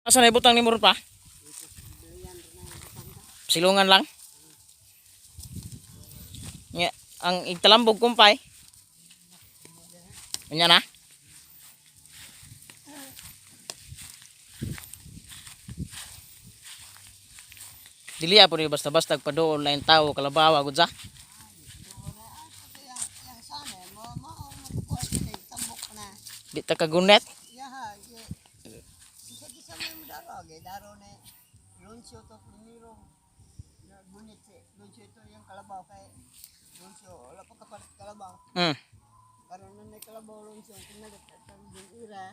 Asa na ibutang nimo ron pa? Silungan lang. Nga, ang igtalambog, kumpay. Unya na. Dili po ni basta-basta padool na yung tao kalabawa gud sa. Yang sana mo mo mo ko tambok na. Di ta kagunet. Yaha, gisa gisa mo yung daro, ge daro na lunsyo to primero. Na gunit si lunsyo ito yung kalabaw kay lunsyo wala pa kapalit kalabaw. Karon na may kalabaw lunsyo kinagat at ang ira.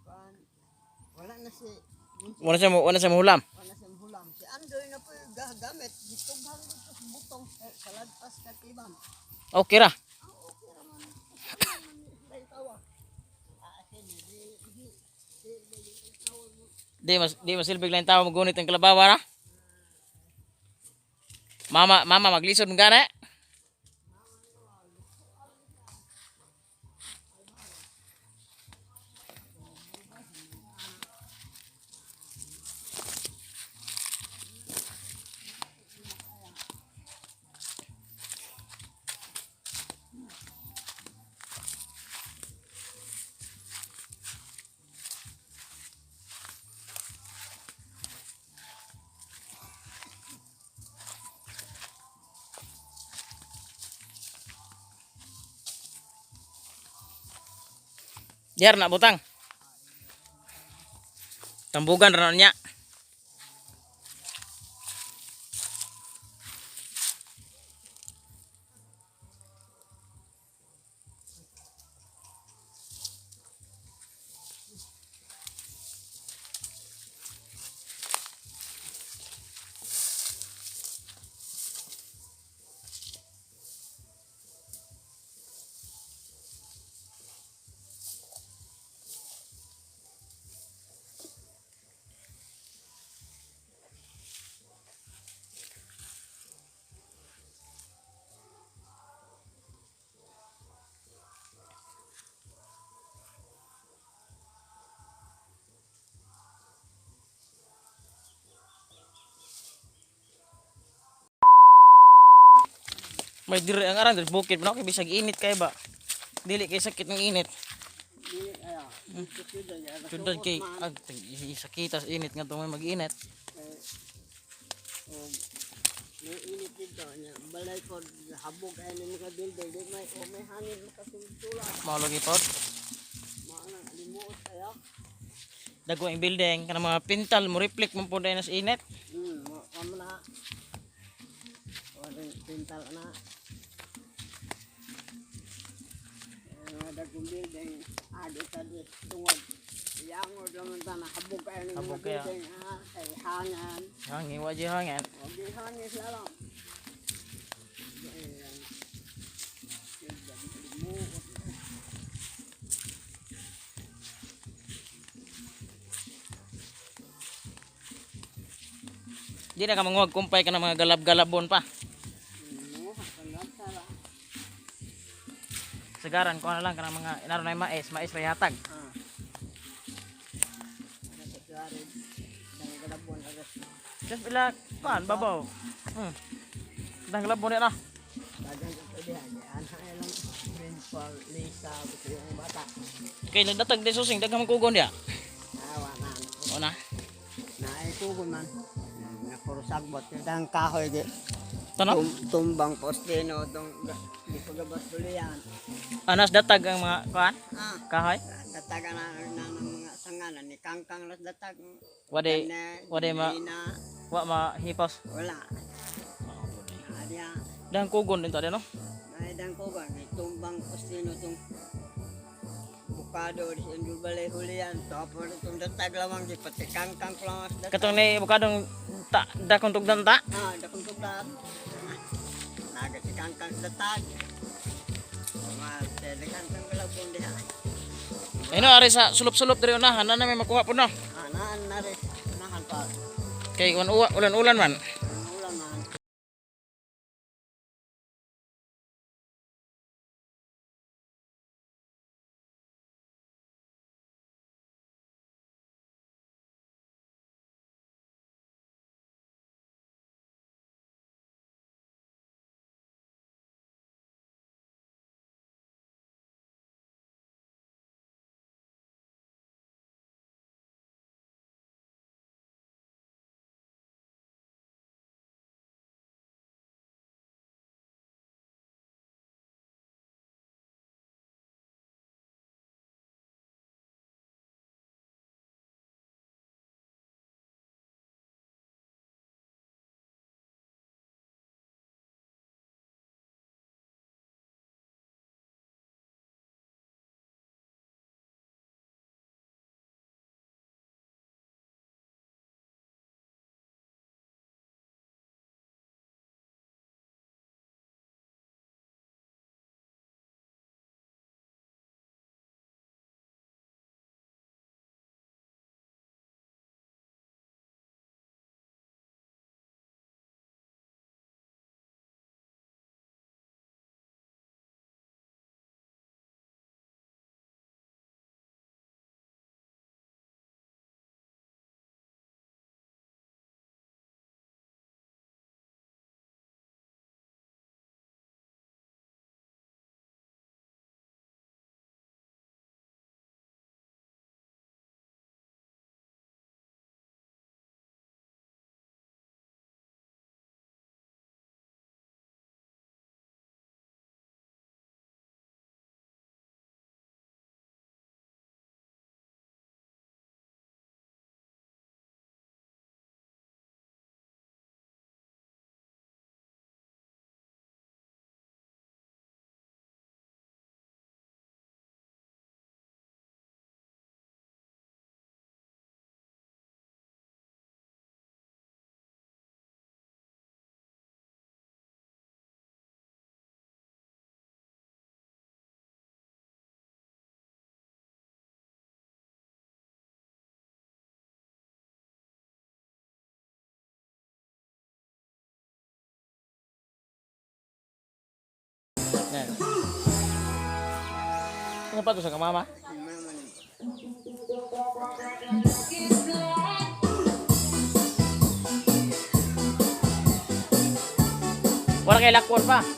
Kuan wala na si lunsyo, Wala siya muhulam. wala siya hulam. Si Andoy na po yung gagamit gitughan dito sa butong eh, kaladpas katibam. Okay ra. Ah, okay raman. May tawa. Ah, sige, di, di, di, di, di, tawag mo. Di masilbig lang yung tao magunit ang kalabawa na. Mama, mama maglisod mo gani. Diar na butang. Tambugan ra na niya. May diri ang arang diri bukid man kay bisag init kay ba. Dili kay sakit ng init. Dili, ay, dito sila, ya, Sudad kay ag sakita sa init nga may mag-init. Eh, oh, may init dito, nya, balay ko, habog ay ni mga building, di may, oh, may hangin makasultula. Mao lagi pod. Maanang alimuot kaya. Dago ang building kanang mga pintal mo reflect man pod na sa init. Mo, kamo na. O, pintal na. Eh, mga dagong building, adi tadi tungod. Yangod naman ta, habog kayo ng mga Habog kaya. building, ah, kay hangin. Hangin wa jud hangin. Huwag yung hangin sila lang. Ayan. Limuot. Di na ka manguhag kumpay ka ng mga galab-galabon pa. Muha, panggatara. Sagaran ko na lang kanang mga inaro na yung mais, mais ra yatag. Ah. Nasa siyari. Dang galabon, agas. Just bila kan babaw. Dang galabon na. Dagan ito diha. Anak lang principal, Lisa, gusto yung bata. Kay nagdatag di susing daghang kugon dia. Awa na. O na. Naikugon man. Napuro sagbot. Dang kahoy di. Tano? Tumbang postino, tong di pagabas tulian. Anas datag ang mga kuan? Ah. Kahoy? Datagan na na ng mga sanganan ni Kangkang las datag. Wade Kane, wade ma Lina, wa mahipos. wala. Adya, Dang kugon din to no. naidang ko ba ni tumbang postino tong bukado di sa balay hulian. Tapos itong datag lamang di pati Kangkang ko lang as datag. Katong ni bukadong ta dakong tugdan ta. Ah, dakong tugdan. Naga si Kangkang sa datag. Mga tele Kangkang wala pong diha. Ayun ari sa sulop-sulop diri unahan na may makuha po no. Ah, naan na rin. Nahan pa. Kay ulan-ulan man. Ulan man. Yan. Ano pa to sa kamama? Mama ni. Wala kay lakwan pa.